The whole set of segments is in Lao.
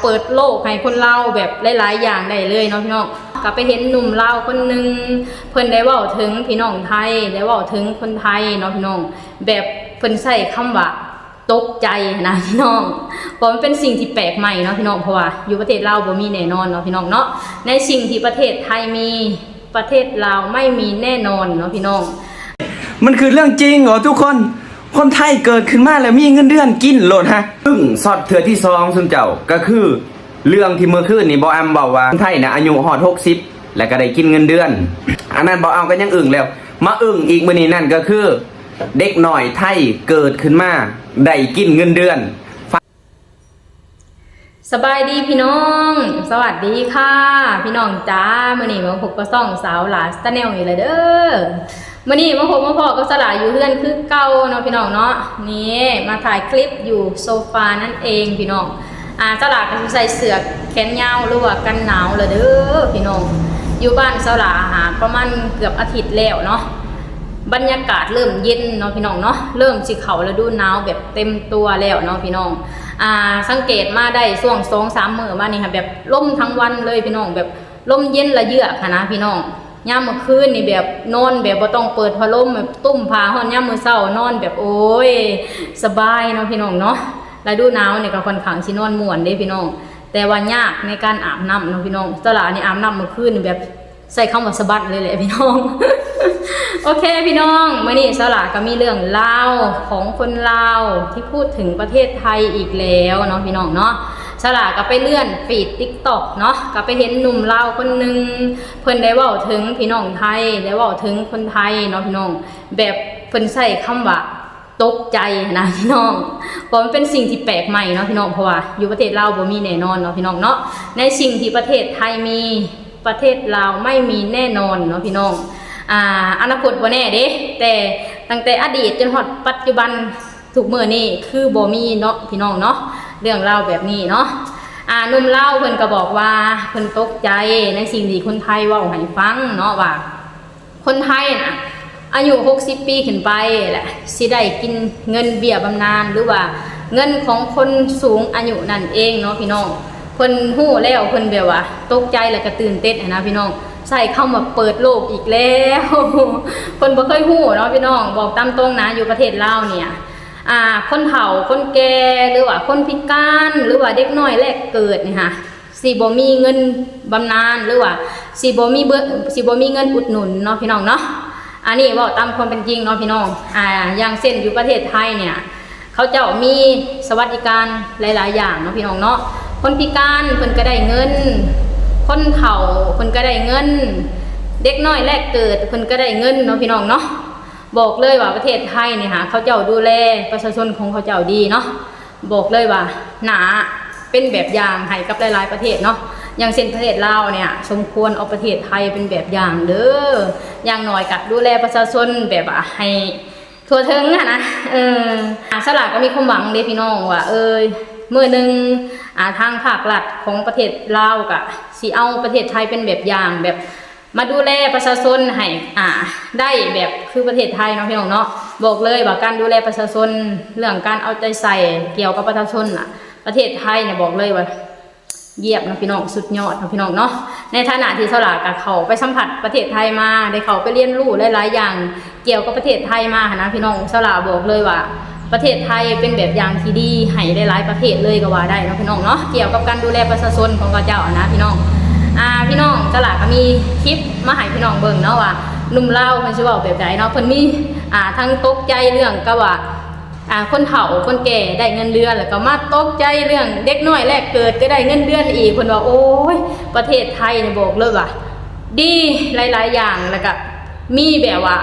ເປີດໂລກໃຫ້ຄົນລາວແບບຫຼາຍໆຢ່າງໄດ້ເລີຍເນາະພີ່ນ້ອງ. ກໍໄປເຫັນໜຸ່ມລາວຄົນໜຶ່ງ ເພິ່ນໄດ້ເວົ້າເຖິງພີ່ນ້ອງໄທ ໄດ້ເວົ້າເຖິງຄົນໄທເນາະພີ່ນ້ອງ ແບບເພິ່ນໃຊ້ຄຳວ່າຕົກໃຈນະພີ່ນ້ອງ. ເພາະມັນເປັນສິ່ງທີ່ແປກໃໝ່ເນາະພີ່ນ້ອງ ເພາະວ່າຢູ່ປະເທດລາວບໍ່ມີແນ່ນອນເນາະພີ່ນ້ອງເນາະ. ໃນສິ່ງທີ່ປະເທດໄທມີ ປະເທດລາວໄມ່ມີແນ່ນອນເນາະພີ່ນ້ອງ. ມັນຄືເລື່ອງຈິງເຫາະທຸກຄົນ. ຄົນໄທເກີດຂຶ້ນມາແລ້ວມີເງິນເດືອນກິນໂລດຮະ. ອຶ້ງຊັອດເທື່ອທີສອງຊຸມເຈົ້າ ກໍຄືເລື່ອງທີ່ມື້ຄືນນີ້ບ່າວອຳເວົ້າວ່າ ຄົນໄທນະອາຍຸຮອດຫົກສິບ ແລ້ວກໍໄດ້ກິນເງິນເດືອນ. ອັນນັ້ນບ່າວອຳກໍຍັງອຶ້ງແລ້ວ ມາອຶ້ງອີກມື້ນີ້ ນັ້ນກໍຄືເດັກນ້ອຍໄທເກີດຂຶ້ນມາໄດ້ກິນເງິນເດືອນ. ສະບາຍດີພີ່ນ້ອງ ສະຫວັດດີຄ່ະພີ່ນ້ອງຈ້າ. ມື້ນີ້ມາພົບກັບຊ່ອງສາວຫຼ້າ Channel ອີກແລ້ວເດີ. ມື້ນີ້ມາພົບມາພໍ້ກັບສາວຫຼ້າຢູ່ເຮືອນຄືເກົ່າເນາະພີ່ນ້ອງເນາະ. ນີ້ມາຖ່າຍຄລິບຢູ່ໂຊຟານັ້ນເອງພີ່ນ້ອງ. ອາ ສາວຫຼ້າກໍຊິໃສ່ເສື້ອແຂນຍາວ ຫຼືວ່າກັນໜາວແລ້ວເດີພີ່ນ້ອງ. ຢູ່ບ້ານສາວຫຼ້າຫາປະມານເກືອບອາທິດແລ້ວເນາະ. ບັນຍາກາດເລີ່ມເຢັນເນາະພີ່ນ້ອງເນາະ ເລີ່ມຊິເຂົ້າລະດູໜາວແບບເຕັມຕົວແລ້ວເນາະພີ່ນ້ອງ. ອາ ສັງເກດມາໄດ້ຊ່ວງສອງສາມມື້ມານີ້ຫັ້ນ ແບບລົມທັງວັນເລີຍພີ່ນ້ອງ ແບບລົມເຢັນລະເຍືອກຫັ້ນນະພີ່ນ້ອງ. ຍາມມື້ຄືນນີ້ແບບນອນແບບບໍ່ຕ້ອງເປີດພັດລົມ ແບບຕຸ້ມຜ້າ ຮອດຍາມມື້ເຊົ້ານອນແບບ ໂອ້ຍ ສະບາຍເນາະພີ່ນ້ອງເນາະ. ລະດູໜາວນີ້ກໍຂ້ອນຂ້າງຊິນອນມ່ວນເດ້ພີ່ນ້ອງ ແຕ່ວ່າຍາກໃນການອາບນ້ຳເນາະພີ່ນ້ອງ. ສາວຫຼ້ານີ້ອາບນ້ຳມື້ຄືນນີ້ແບບ ໃຊ້ຄຳວ່າສະບັດເລີຍແຫຼະພີ່ນ້ອງ. ໂອເຄພີ່ນ້ອງ ມື້ນີ້ສາວຫຼ້າກໍມີເລື່ອງລາວຂອງຄົນລາວທີ່ພູດເຖິງປະເທດໄທອີກແລ້ວເນາະພີ່ນ້ອງເນາະ. ສາວຫຼ້າກໍໄປເລື່ອນຟີດ TikTok ເນາະ ກໍໄປເຫັນໜຸ່ມລາວຄົນໜຶ່ງ ເພິ່ນໄດ້ເວົ້າເຖິງພີ່ນ້ອງໄທ ໄດ້ເວົ້າເຖິງຄົນໄທເນາະພີ່ນ້ອງ ແບບເພິ່ນໃຊ້ຄຳວ່າ ຕົກໃຈນະພີ່ນ້ອງ. ເພາະມັນເປັນສິ່ງທີ່ແປກໃໝ່ເນາະພີ່ນ້ອງ ເພາະວ່າຢູ່ປະເທດລາວບໍ່ມີແນ່ນອນເນາະພີ່ນ້ອງເນາະ. ໃນສິ່ງທີ່ປະເທດໄທມີ ປະເທດລາວໄມ່ມີແນ່ນອນເນາະພີ່ນ້ອງ. ອາ ອະນາຄົດບໍ່ແນ່ເດ້ ແຕ່ຕັ້ງແຕ່ອະດີດຈົນຮອດປັດຈຸບັນ ທຸກມື້ນີ້ຄືບໍ່ມີເນາະພີ່ນ້ອງເນາະ ເລື່ອງລາວແບບນີ້ເນາະ. ອາ ໜຸ່ມລາວເພິ່ນກໍບອກວ່າເພິ່ນຕົກໃຈໃນສິ່ງທີ່ຄົນໄທເວົ້າໃຫ້ຟັງເນາະ ວ່າ ຄົນໄທນະ ອາຍຸຫົກສິບປີຂຶ້ນໄປແຫຼະ ຊິໄດ້ກິນເງິນເບ້ຍບຳນານ ຫຼືວ່າເງິນຂອງຄົນສູງອາຍຸນັ້ນເອງເນາະພີ່ນ້ອງ. ເພິ່ນຮູ້ແລ້ວເພິ່ນແບບວ່າຕົກໃຈ ແລ້ວກໍຕື່ນເຕັ້ນຫັ້ນນະພີ່ນ້ອງ. ໃຊ້ຄຳວ່າເປີດໂລກອີກແລ້ວ ເພິ່ນບໍ່ເຄີຍຮູ້ເນາະພີ່ນ້ອງ. ບອກຕາມຕົງນະ ຢູ່ປະເທດລາວນີ້ ອາ ຄົນເຖົ້າຄົນແກ່ ຫຼືວ່າຄົນພິການ ຫຼືວ່າເດັກນ້ອຍແລກເກີດນີ້ຫະ ຊິບໍ່ມີເງິນບຳນານ ຫຼືວ່າຊິບໍ່ມີເບິ່ງ ຊິບໍ່ມີເງິນອຸດໜູນເນາະພີ່ນ້ອງເນາະ. ອັນນີ້ເວົ້າຕາມຄວາມເປັນຈິງເນາະພີ່ນ້ອງ. ອາ ຢ່າງເຊັ່ນຢູ່ປະເທດໄທເນ່ຍ ເຂົາເຈົ້າມີສະຫວັດດີການຫຼາຍໆຢ່າງເນາະພີ່ນ້ອງເນາະ. ຄົນພິການເພິ່ນກໍໄດ້ເງິນ ຄົນເຖົ້າເພິ່ນກໍໄດ້ເງິນ ເດັກນ້ອຍແລກເກີດເພິ່ນກໍໄດ້ເງິນເນາະພີ່ນ້ອງເນາະ. ບອກເລີຍວ່າປະເທດໄທນີ້ຫາ ເຂົາເຈົ້າດູແລປະຊາຊົນຂອງເຂົາເຈົ້າດີເນາະ. ບອກເລີຍວ່າໜ້າເປັນແບບຢ່າງໃຫ້ກັບຫຼາຍໆປະເທດເນາະ. ຢ່າງເຊັ່ນປະເທດລາວເນ່ຍ ສົມຄວນເອົາປະເທດໄທເປັນແບບຢ່າງເດີ. ຢ່າງໜ້ອຍກະດູແລປະຊາຊົນແບບວ່າໃຫ້ທົ່ວເຖິງຫັ້ນນະ. ເອີ ອາ ສາວຫຼ້າກໍມີຄວາມຫວັງເດ້ພີ່ນ້ອງວ່າ ເອີ ມື້ໜຶ່ງ ອາ ທາງພາກລັດຂອງປະເທດລາວກະຊິເອົາປະເທດໄທເປັນແບບຢ່າງ ແບບ ມາດູແລປະຊາຊົນໃຫ້ ອາ ໄດ້ແບບຄືປະເທດໄທເນາະພີ່ນ້ອງເນາະ. ບອກເລີຍວ່າການດູແລປະຊາຊົນ ເລື່ອງການເອົາໃຈໃສ່ກ່ຽວກັບປະຊາຊົນນະ ປະເທດໄທນີ້ບອກເລີຍວ່າຢ້ຽມເນາະພີ່ນ້ອງ ສຸດຍອດເນາະພີ່ນ້ອງເນາະ. ໃນຖານະທີ່ສາວຫຼ້າກໍເຂົ້າໄປສຳຜັດປະເທດໄທມາ ໄດ້ເຂົ້າໄປຮຽນຮູ້ຫຼາຍໆຢ່າງ ກ່ຽວກັບປະເທດໄທມາຫັ້ນນະພີ່ນ້ອງ. ສາວຫຼ້າບອກເລີຍວ່າ ປະເທດໄທເປັນແບບຢ່າງທີ່ດີໃຫ້ຫຼາຍໆປະເທດເລີຍກໍວ່າໄດ້ເນາະພີ່ນ້ອງເນາະ ກ່ຽວກັບການດູແລປະຊາຊົນຂອງເຂົາເຈົ້າຫັ້ນນະພີ່ນ້ອງ. ອາ ພີ່ນ້ອງ ສາວຫຼ້າກໍມີຄລິບມາໃຫ້ພີ່ນ້ອງເບິ່ງເນາະວ່າ ໜຸ່ມລາວເພິ່ນຊິເວົ້າແບບໃດເນາະ. ເພິ່ນມີ ອາ ທັງຕົກໃຈເລື່ອງກັບວ່າ ອາ ຄົນເຖົ້າຄົນແກ່ໄດ້ເງິນເດືອນ ແລ້ວກໍມາຕົກໃຈເລື່ອງເດັກນ້ອຍແລກເກີດກໍໄດ້ເງິນເດືອນອີກ. ເພິ່ນວ່າ ໂອ້ຍ ປະເທດໄທນີ້ບອກເລີຍວ່າ ດີຫຼາຍໆຢ່າງ ແລ້ວກະມີແບບວ່າ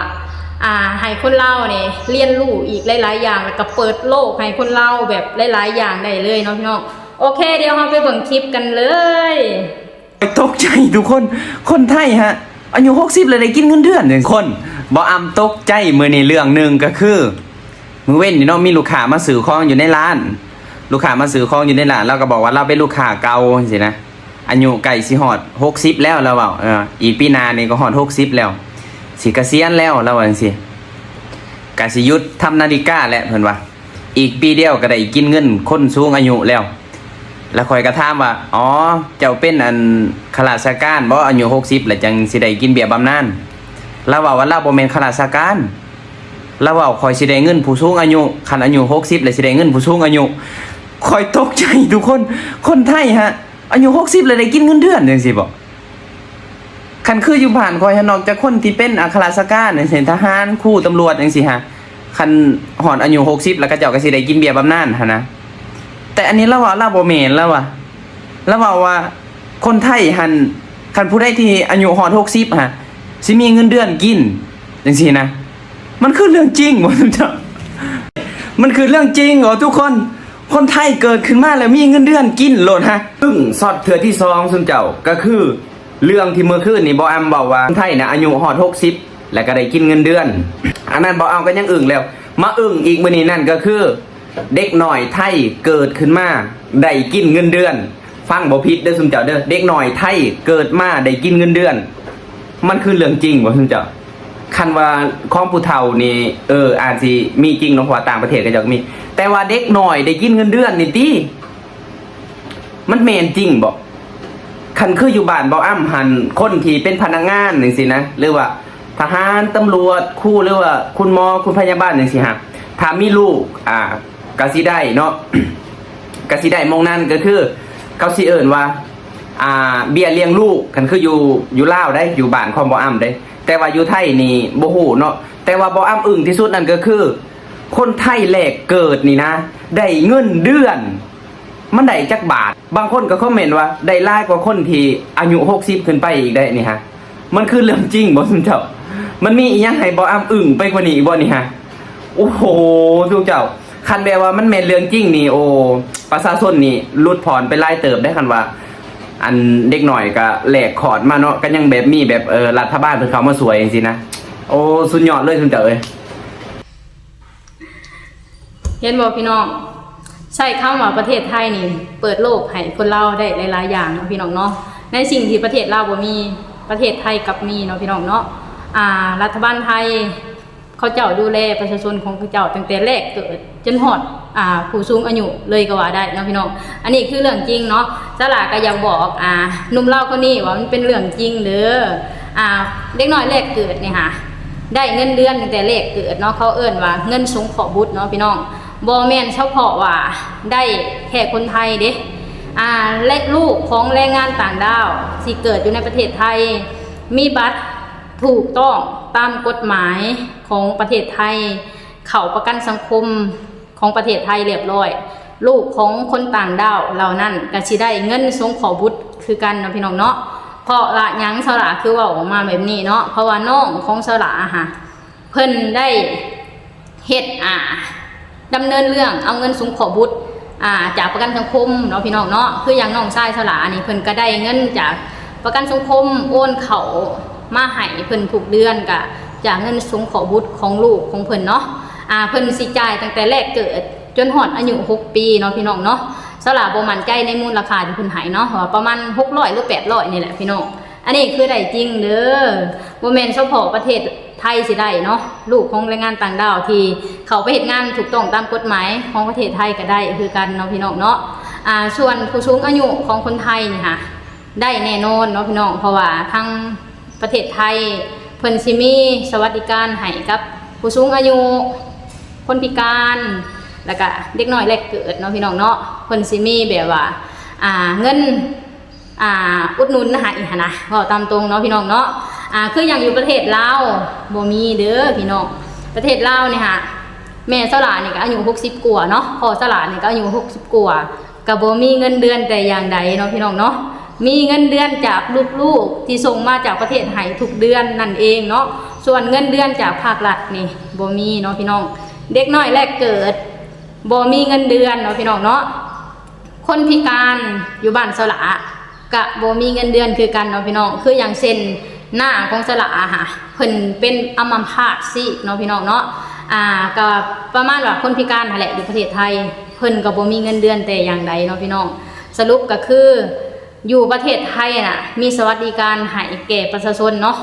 ອ່າ ໃຫ້ຄົນລາວນີ້ຮຽນຮູ້ອີກຫຼາຍໆຢ່າງ ແລ້ວກະເປີດໂລກໃຫ້ຄົນລາວແບບຫຼາຍໆຢ່າງໄດ້ເລີຍເນາະພີ່ນ້ອງ. ໂອເຄ ດຽວເຮົາໄປເບິ່ງຄລິບກັນເລີຍ. ຕົກໃຈທຸກຄົນ ຄົນໄທຫະ ອາຍຸຫົກສິບແລ້ວໄດ້ກິນເງິນເດືອນ. ຄົນ ບໍ່ອຳຕົກໃຈມື້ນີ້ເລື່ອງໜຶ່ງກໍຄື ມື້ເວັນນີ້ເນາະ ມີລູກຄ້າມາຊື້ຂອງຢູ່ໃນຮ້ານ ລູກຄ້າມາຊື້ຂອງຢູ່ໃນຮ້ານ ລາວກໍບອກວ່າລາວເປັນລູກຄ້າເກົ່າຈັ່ງຊີ້ນະ. ອາຍຸໃກ້ຊິຮອດຫົກສິບແລ້ວ ລາວເວົ້າ ເອີ ອີກປີໜ້ານີ້ກໍຮອດຫົກສິບແລ້ວ ຊິກະສຽນແລ້ວ ລາວວ່າຈັ່ງຊີ້ ກະຊິຢຸດທຳນາລິກາແຫຼະ ເພິ່ນວ່າ ອີກປີດຽວກໍໄດ້ກິນເງິນຄົນສູງອາຍຸແລ້ວ. ແລ້ວຂ້ອຍກໍຖາມວ່າ ອໍ ເຈົ້າເປັນອັນຂ້າລາຊະການບໍ? ອາຍຸຫົກສິບແລ້ວຈັ່ງຊິໄດ້ກິນເບ້ຍບຳນານ. ລາວເວົ້າວ່າລາວບໍ່ແມ່ນຂ້າລາຊະການ. ລາວເວົ້າ ຂ້ອຍຊິໄດ້ເງິນຜູ້ສູງອາຍຸ, ຄັນອາຍຸຫົກສິບແລ້ວຊິໄດ້ເງິນຜູ້ສູງອາຍຸ. ຂ້ອຍຕົກໃຈທຸກຄົນ, ຄົນໄທຫະ ອາຍຸຫົກສິບແລ້ວໄດ້ກິນເງິນເດືອນຈັ່ງຊີ້ບໍ? ຄັນຄືຢູ່ບ້ານຂ້ອຍຫັ້ນ ນອກຈາກຄົນທີ່ເປັນອັກຄະລາຊະການ ເຊັ່ນ ທະຫານ, ຄູ, ຕຳຫຼວດ ຈັ່ງຊີ້ຫະ, ຄັນຮອດອາຍຸຫົກສິບແລ້ວ ເຂົາເຈົ້າກໍຊິໄດ້ກິນເບ້ຍບຳນານຫັ້ນນະ. ແຕ່ອັນນີ້ລາວເວົ້າ ລາວບໍ່ແມ່ນ, ລາວວ່າ ລາວເວົ້າວ່າຄົນໄທຫັ້ນ ຄັນຜູ້ໃດທີ່ອາຍຸຮອດຫົກສິບຫະ ຊິມີເງິນເດືອນກິນ ຈັ່ງຊີ້ນະ. ມັນຄືເລື່ອງຈິງບໍຊຸມເຈົ້າ? ມັນຄືເລື່ອງຈິງບໍທຸກຄົນ? ຄົນໄທເກີດຂຶ້ນມາແລ້ວມີເງິນເດືອນກິນໂລດຫະ. ອຶ້ງຊັອດເທື່ອທີສອງຊຸມເຈົ້າ ກໍຄືເລື່ອງທີ່ມື້ຄືນນີ້ບໍ່ອຳເວົ້າວ່າ ຄົນໄທນະອາຍຸຮອດຫົກສິບແລ້ວກໍໄດ້ກິນເງິນເດືອນ. ອັນນັ້ນບໍ່ເອົາກໍຍັງອຶ້ງແລ້ວ, ມາອຶ້ງອີກມື້ນີ້ນັ້ນກໍຄື ເດັກນ້ອຍໄທເກີດຂຶ້ນມາໄດ້ກິນເງິນເດືອນ. ຟັງບໍ່ຜິດເດີຊຸມເຈົ້າເດີ, ເດັກນ້ອຍໄທເກີດມາໄດ້ກິນເງິນເດືອນ. ມັນຄືເລື່ອງຈິງບໍຊຸມເຈົ້າ? ຄັນວ່າຂອງຜູ້ເຖົ້ານີ້ ເອີ ອາດຊິມີຈິງເນາະ, ເພາະວ່າຕ່າງປະເທດເຂົາເຈົ້າກໍມີ, ແຕ່ວ່າເດັກນ້ອຍໄດ້ກິນເງິນເດືອນນີ້ຕິ ມັນແມ່ນຈິງບໍ? ຄັນຄືຢູ່ບ້ານບໍ່ອຳຫັ້ນ ຄົນທີ່ເປັນພະນັກງານຈັ່ງຊີ້ນະ ຫຼືວ່າທະຫານ, ຕຳຫຼວດ, ຄູ ຫຼືວ່າຄຸນໝໍ, ຄຸນພະຍາບານຈັ່ງຊີ້ຫະ ຖ້າມີລູກ ອ່າ ກະຊິໄດ້ເນາະ, ກະຊິໄດ້ໝ່ອງນັ້ນ ກໍຄືເຂົາຊິເອີ້ນວ່າ ອ່າ ເບ້ຍລ້ຽງລູກ. ຄັນຄືຢູ່ ຢູ່ລາວໄດ໋ ຢູ່ບ້ານຂອງບໍ່ອຳໄດ໋, ແຕ່ວ່າຢູ່ໄທນີ້ບໍ່ຮູ້ເນາະ. ແຕ່ວ່າບໍ່ອຳອຶ້ງທີ່ສຸດນັ້ນກໍຄື ຄົນໄທແລກເກີດນີ້ນະ ໄດ້ເງິນເດືອນ ມັນໄດ້ຈັກບາດ? ບາງຄົນກໍຄອມເມັນວ່າ ໄດ້ຫຼາຍກວ່າຄົນທີ່ອາຍຸຫົກສິບຂຶ້ນໄປອີກໄດ໋ນີ້ຫະ. ມັນຄືເລື່ອງຈິງບໍຊຸມເຈົ້າ? ມັນມີອີ່ຫຍັງໃຫ້ບໍ່ອຳອຶ້ງໄປກວ່ານີ້ອີກບໍ່ນີ້ຫະ? ໂອ້ໂຫ ຊຸມເຈົ້າ, ຄັນແບບວ່າມັນແມ່ນເລື່ອງຈິງນີ້ ໂອ້ ປະຊາຊົນນີ້ຫຼຸດຜ່ອນໄປຫຼາຍເຕີບໄດ໋. ຄັນວ່າ ອັນເດັກນ້ອຍກໍແລກຄອດມາເນາະ, ກໍຍັງແບບມີແບບ ເອີ ລັດຖະບານເພິ່ນເຂົ້າມາຊ່ວຍຈັ່ງຊີ້ນະ. ໂອ້ ສຸດຍອດເລີຍຊຸມເຈົ້າເອີຍ. ເຫັນບໍ່ພີ່ນ້ອງ? ໃຊ້ຄຳວ່າປະເທດໄທນີ້ເປີດໂລກໃຫ້ຄົນລາວໄດ້ຫຼາຍໆຢ່າງເນາະພີ່ນ້ອງເນາະ. ໃນສິ່ງທີ່ປະເທດລາວບໍ່ມີ ປະເທດໄທກັບມີເນາະພີ່ນ້ອງເນາະ. ອາ ລັດຖະບານໄທເຂົາເຈົ້າດູແລປະຊາຊົນຂອງເຂົາເຈົ້າຕັ້ງແຕ່ແລກເກີດຈົນຮອດ ອາ ຜູ້ສູງອາຍຸເລີຍກໍວ່າໄດ້ເນາະພີ່ນ້ອງ. ອັນນີ້ຄືເລື່ອງຈິງເນາະ. ສາລາກໍຢາກບອກ ອາ ໜຸ່ມລາວຄົນນີ້ວ່າມັນເປັນເລື່ອງຈິງເດີ. ອາ ເດັກນ້ອຍແລກເກີດນີ້ຫາ ໄດ້ເງິນເດືອນຕັ້ງແຕ່ແລກເກີດເນາະ, ເຂົາເອີ້ນວ່າເງິນສົງເຄາະບຸດເນາະພີ່ນ້ອງ. ບໍ່ແມ່ນສະເພາະວ່າໄດ້ແຄ່ຄົນໄທເດ້ ອາ ແລະ ລູກຂອງແຮງງານຕ່າງດ້າວທີ່ເກີດຢູ່ໃນປະເທດໄທ ມີບັດຖືກຕ້ອງຕາມກົດໝາຍຂອງປະເທດໄທ ເຂົ້າປະກັນສັງຄົມ ຂອງປະເທດໄທລຽບລ້ອຍ, ລູກຂອງຄົນຕ່າງດ້າວເຫຼົ່ານັ້ນກໍຊິໄດ້ເງິນສົງເຄາະບຸດຄືກັນເນາະພີ່ນ້ອງເນາະ. ເພາະວ່າຫຍັງສາລາຄືເວົ້າອອກມາແບບນີ້ເນາະ? ເພາະວ່ານ້ອງຂອງສາລາຫະ ເພິ່ນໄດ້ເຮັດ ອ່າ ດຳເນີນເລື່ອງເອົາເງິນສົງເຄາະບຸດ ອ່າ ຈາກປະກັນສັງຄົມເນາະພີ່ນ້ອງເນາະ. ຄືຢ່າງນ້ອງຊາຍສາລານີ້ ເພິ່ນກໍໄດ້ເງິນຈາກປະກັນສັງຄົມໂອນເຂົ້າມາໃຫ້ເພິ່ນທຸກເດືອນ ກະຈາກເງິນສົງເຄາະບຸດຂອງລູກຂອງເພິ່ນເນາະ. ອ່າ ເພິ່ນຊິຈ່າຍຕັ້ງແຕ່ແລກເກີດ ຈົນຮອດອາຍຸຫົກປີເນາະພີ່ນ້ອງເນາະ. ສາລາບໍ່ໝັ້ນໃຈໃນມູນລະຄ່າທີ່ເພິ່ນໃຫ້ເນາະ ວ່າປະມານຫົກຮ້ອຍ ຫຼື ແປດຮ້ອຍນີ້ແຫຼະພີ່ນ້ອງ. ອັນນີ້ຄືໄດ້ຈິງເດີ, ບໍ່ແມ່ນສະເພາະປະເທດໄທຊິໄດ້ເນາະ, ລູກຂອງແຮງງານຕ່າງດ້າວທີ່ເຂົ້າໄປເຮັດງານຖືກຕ້ອງຕາມກົດໝາຍຂອງປະເທດໄທກໍໄດ້ຄືກັນເນາະພີ່ນ້ອງເນາະ. ອ່າ ສ່ວນຜູ້ສູງອາຍຸຂອງຄົນໄທນີ້ຫາ ໄດ້ແນ່ນອນເນາະພີ່ນ້ອງ, ເພາະວ່າທາງປະເທດໄທເພິ່ນຊິມີສະຫວັດດີການໃຫ້ກັບຜູ້ສູງອາຍຸ, ຄົນພິການ ແລ້ວກະເດັກນ້ອຍແລກເກີດເນາະພີ່ນ້ອງເນາະ. ເພິ່ນຊິມີແບບວ່າ ອ່າ ເງິນ ອ່າ ອຸດໜູນໃຫ້ຫັ້ນນະ, ເວົ້າຕາມຕົງເນາະພີ່ນ້ອງເນາະ. ອ່າ ຄືຢ່າງຢູ່ປະເທດລາວບໍ່ມີເດີພີ່ນ້ອງ. ປະເທດລາວນີ້ຫາ ແມ່ສາລານີ້ກໍອາຍຸຫົກສິບກວ່າເນາະ, ພໍ່ສາລານີ້ກໍອາຍຸຫົກສິບກວ່າ ກໍບໍ່ມີເງິນເດືອນແຕ່ຢ່າງໃດເນາະພີ່ນ້ອງເນາະ. ມີເງິນເດືອນຈາກລູກໆທີ່ສົ່ງມາຈາກປະເທດໃຫ້ທຸກເດືອນນັ້ນເອງເນາະ. ສ່ວນເງິນເດືອນຈາກພາກລັດນີ້ບໍ່ມີເນາະພີ່ນ້ອງ. ເດັກນ້ອຍແລກເກີດບໍ່ມີເງິນເດືອນເນາະພີ່ນ້ອງເນາະ. ຄົນພິການຢູ່ບ້ານສາລາ ກະບໍ່ມີເງິນເດືອນຄືກັນເນາະພີ່ນ້ອງ. ຄືຢ່າງເຊັ່ນ ນ້າຂອງສາລາຫາ ເພິ່ນເປັນອຳມະພາດຊີກເນາະພີ່ນ້ອງເນາະ. ອ່າ ກະປະມານວ່າຄົນພິການຫັ້ນແຫຼະ ຢູ່ປະເທດໄທ ເພິ່ນກໍບໍ່ມີເງິນເດືອນແຕ່ຢ່າງໃດເນາະພີ່ນ້ອງ. ສະຫຼຸບກໍຄື ຢູ່ປະເທດໄທນະ ມີສະຫວັດດີການໃຫ້ແກ່ປະຊາຊົນເນາະ,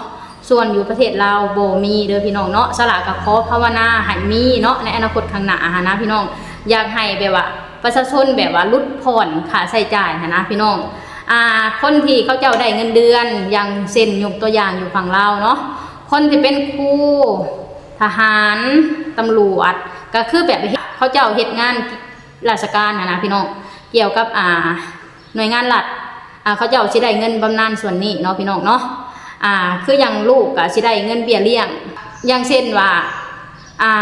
ສ່ວນຢູ່ປະເທດລາວບໍ່ມີເດີພີ່ນ້ອງເນາະ. ສາລາກໍຂໍພາວະນາໃຫ້ມີເນາະ ໃນອະນາຄົດຂ້າງໜ້າຫັ້ນນະພີ່ນ້ອງ. ຢາກໃຫ້ແບບວ່າ ປະຊາຊົນແບບວ່າຫຼຸດຜ່ອນຄ່າໃຊ້ຈ່າຍຫັ້ນນະພີ່ນ້ອງ. ອ່າ ຄົນທີ່ເຂົາເຈົ້າໄດ້ເງິນເດືອນ ຢ່າງເຊັ່ນ ຍົກຕົວຢ່າງຢູ່ຝັ່ງລາວເນາະ ຄົນທີ່ເປັນຄູ, ທະຫານ, ຕຳຫຼວດ ກໍຄືແບບເຂົາເຈົ້າເຮັດງານ ລາຊະການຫັ້ນນະພີ່ນ້ອງ ກ່ຽວກັບ ອ່າ ໜ່ວຍງານລັດ ອ່າ ເຂົາເຈົ້າຊິໄດ້ເງິນບຳນານສ່ວນນີ້ເນາະພີ່ນ້ອງເນາະ. ອ່າ ຄືຢ່າງລູກກໍຊິໄດ້ເງິນເບ້ຍລ້ຽງ ຢ່າງເຊັ່ນວ່າ ອ່າ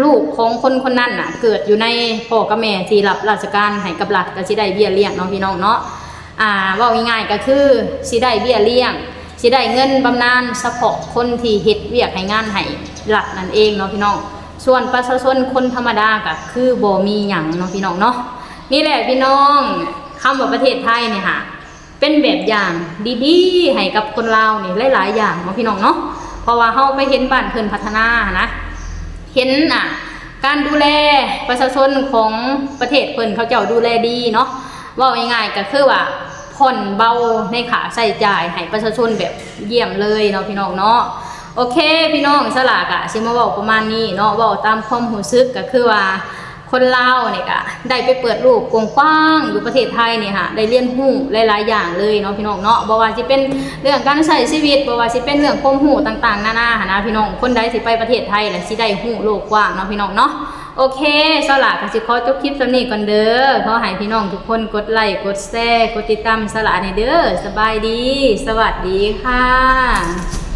ລູກຂອງຄົນຄົນນັ້ນນະ ເກີດຢູ່ໃນພໍ່ກັບແມ່ທີ່ຮັບລາຊະການໃຫ້ກັບລັດ ກໍຊິໄດ້ເບ້ຍລ້ຽງເນາະພີ່ນ້ອງເນາະ. ອ່າ ເວົ້າງ່າຍໆ ກໍຄືຊິໄດ້ເບ້ຍລ້ຽງ ຊິໄດ້ເງິນບຳນານສະເພາະຄົນທີ່ເຮັດວຽກໃຫ້ງານໃຫ້ລັດນັ້ນເອງເນາະພີ່ນ້ອງ. ສ່ວນປະຊາຊົນຄົນທຳມະດາກໍຄືບໍ່ມີຫຍັງເນາະພີ່ນ້ອງເນາະ. ນີ້ແຫຼະພີ່ນ້ອງ ຄຳວ່າປະເທດໄທນີ້ຫາ ເປັນແບບຢ່າງດີໆ ໃຫ້ກັບຄົນລາວນີ້ຫຼາຍໆຢ່າງເນາະພີ່ນ້ອງເນາະ. ເພາະວ່າເຮົາໄປເຫັນບ້ານເພິ່ນພັດທະນາຫັ້ນນະ ເຫັນ ອ່າ ການດູແລປະຊາຊົນຂອງປະເທດເພິ່ນ ເຂົາເຈົ້າດູແລດີເນາະ. ເວົ້າງ່າຍໆ ກໍຄືວ່າຜ່ອນເບົາໃນຄ່າໃຊ້ຈ່າຍໃຫ້ປະຊາຊົນແບບຢ້ຽມເລີຍເນາະພີ່ນ້ອງເນາະ. ໂອເຄພີ່ນ້ອງ ສາລາກະຊິມາເວົ້າປະມານນີ້ເນາະ ເວົ້າຕາມຄວາມຮູ້ສຶກ ກໍຄືວ່າ ຄົນລາວນີ້ກະໄດ້ໄປເປີດໂລກກວ້າງໆ ຢູ່ປະເທດໄທນີ້ຫາ ໄດ້ຮຽນຮູ້ຫຼາຍໆຢ່າງເລີຍເນາະພີ່ນ້ອງເນາະ. ບໍ່ວ່າຊິເປັນເລື່ອງການໃຊ້ຊີວິດ ບໍ່ວ່າຊິເປັນເລື່ອງຄວາມຮູ້ຕ່າງໆນານາຫັ້ນນະພີ່ນ້ອງ. ຄົນໃດທີ່ໄປປະເທດໄທລະຊິໄດ້ຮູ້ໂລກກວ້າງເນາະພີ່ນ້ອງເນາະ. ໂອເຄ ສາລາກະຊິຂໍຈົບຄລິບສ່ຳນີ້ກ່ອນເດີ. ຂໍໃຫ້ພີ່ນ້ອງທຸກຄົນກົດໄລ ກົດແຊ ກົດຕິດຕາມສາລາແດ່ເດີ. ສະບາຍດີ ສະຫວັດດີຄ່ະ.